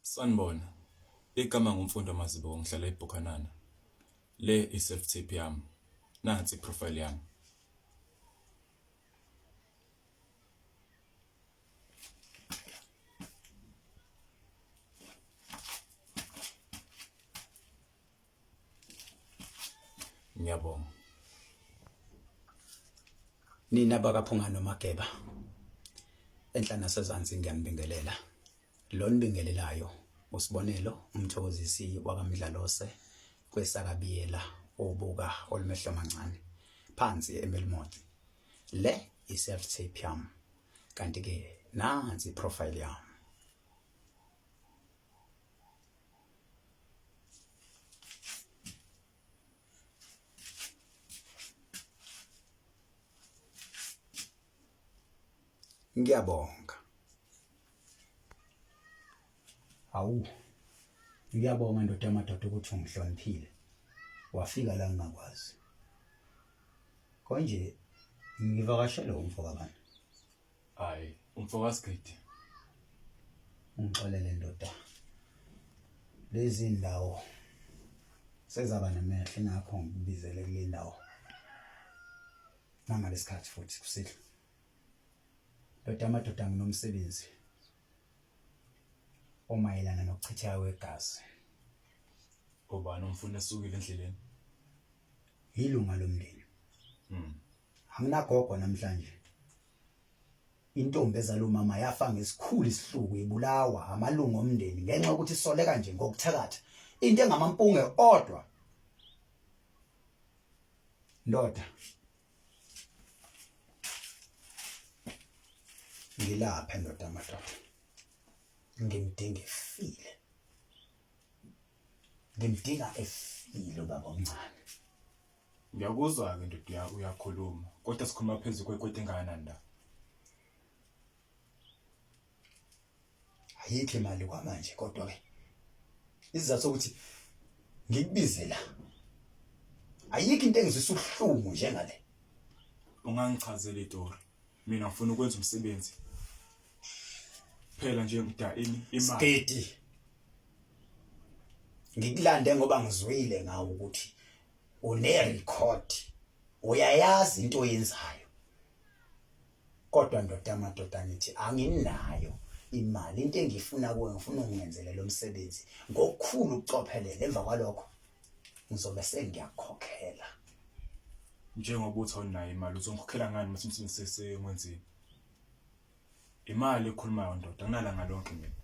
Sanibona. Igama nguMfundo Mazibuko ngihlala eBuchanana. Le i-self tape yami. Nansi i-profile yami. Ngiyabonga. Nina bakaPhunga noMageba enhla nasezansi ngiyanibingelela. Lo nibingelelayo uSibonelo uMthokozisi wakaMdlalose kwesakaBiyela obuka olumehlo mancane phansi eMelmoth. Le i-self tape yami kanti ke nansi i-profile yami. Ngiyabonga. Hawu. Ngiyabonga ndoda yamadoda ukuthi ungihloniphile. Wafika la ngingakwazi. Konje ngivakashele umfo kabani? Hayi, umfo kaSigidi. Ungixolele ndoda. Lezi ndawo sezaba namehlo ingakho ngikubizele kule ndawo. Nangalesikhathi futhi kusihlwa. Ndoda amadoda nginomsebenzi omayelana nokuchitheka kwegazi. Ubani umfuna esukile endleleni? Yilunga lomndeni. Anginagogo namhlanje. Intombi ezala umama yafa ngesikhulu isihluku ibulawa amalungu omndeni ngenxa yokuthi isoleka nje ngokuthakatha into engamampunge odwa. Ndoda. Ngilapha ndoda amadoda. Ngimdinga efile. Ngimdinga efile ubaba omncane. Ngiyakuzwa-ke ndoda uyakhuluma kodwa sikhuluma phezu kwekwete engakanani la? Ayikho imali kwamanje kodwa ke isizathu sokuthi ngikubize la ayikho into engizwisa ubuhlungu njengale. Ungangichazela itori. Mina ngifuna ukwenza umsebenzi. Phela nje ngida ini imali. Sigidi. Ngikulande ngoba ngizwile ngawo ukuthi une record uyayazi into oyenzayo kodwa ndoda amadoda ngithi anginayo imali into engifuna kuwe ngifuna ungenzele lo msebenzi ngokukhulu ukucophelela emva kwalokho ngizobe sengiyakukhokhela Njengoba uthi awunayo imali uzongikhokhela ngani mase umsebenzi sesewenzile? Imali ekhulumayo ndoda nginalanga lonke mina.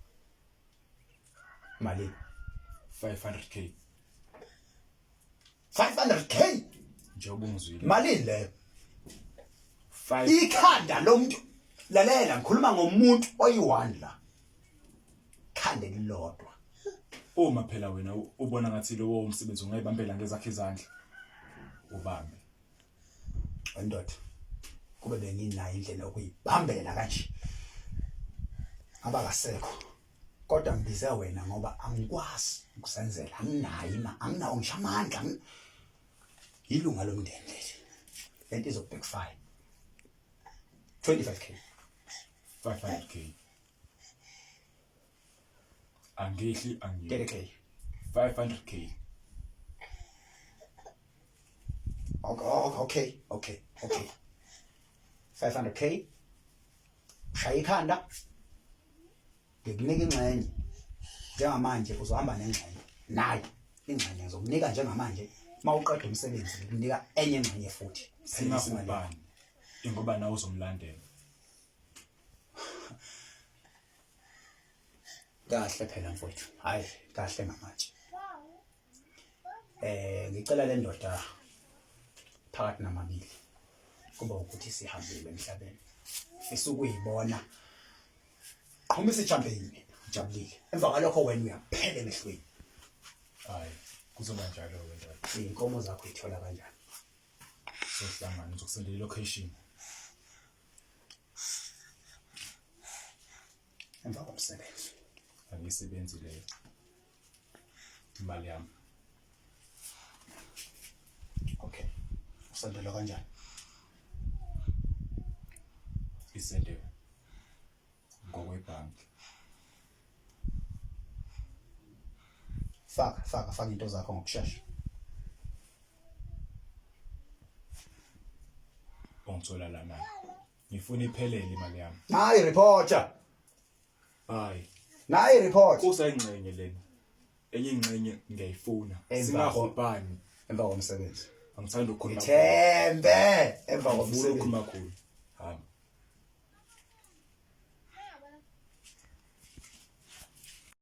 Malini? 500k. 500k Njengoba ungizwile. Malini leyo? 5 Ikhanda lomuntu lalela ngikhuluma ngomuntu oyi-one la. Khanda elilodwa. Uma phela wena ubona ngathi lowo umsebenzi ungayibambela ngezakhe izandla. Ubambe. Ndoda. Kube benginayo indlela yokuyibambela kanje. Abakasekho. Kodwa ngibize wena ngoba angikwazi ukusenzela, anginayo ima, anginawo ngisho amandla. Yilunga lomndeni leli. Lento izobackfire. 25k. 500k. Angehli angehli. 30k. 500k. Okay, okay, okay. 500k. Shaya ikhanda. Ngikunika ingxenye. Njengamanje uzohamba nengxenye. Nayi ingxenye ngizokunika njengamanje. Mawuqeda umsebenzi ngikunika enye ingxenye futhi. Singakubani. Ingoba nawe uzomlandela. Kahle phela mfowethu. Hayi, kahle ngamatshe. Eh ngicela le ndoda phakathi namabili kuba ukuthi sihambile emhlabeni. Ngifisa ukuyibona. Qhumisa ichampagne ngijabulile. Emva kwalokho wena uyaphela emehlweni. Hayi, kuzoba njalo ke ndoda. Izinkomo zakho uyithola kanjani? Sohlangana ngizokusendela ilocation. Emva komsebenzi. Angisebenzi leyo. Imali yami. Okay. Usendelwa kanjani? Isende ngokwebhanki. Faka faka faka into zakho ngokushesha. Ongithola lana. Ngifuna iphelele imali yami. Nayi reporter. Hayi. Nayi report. Kusayingxenye lena. Enye ingxenye ngiyayifuna. Emva Singahobani. Emva komsebenzi. Angithandi ukukhuluma. Ngithembe emva Ngifuna komsebenzi. ukukhuluma kakhulu.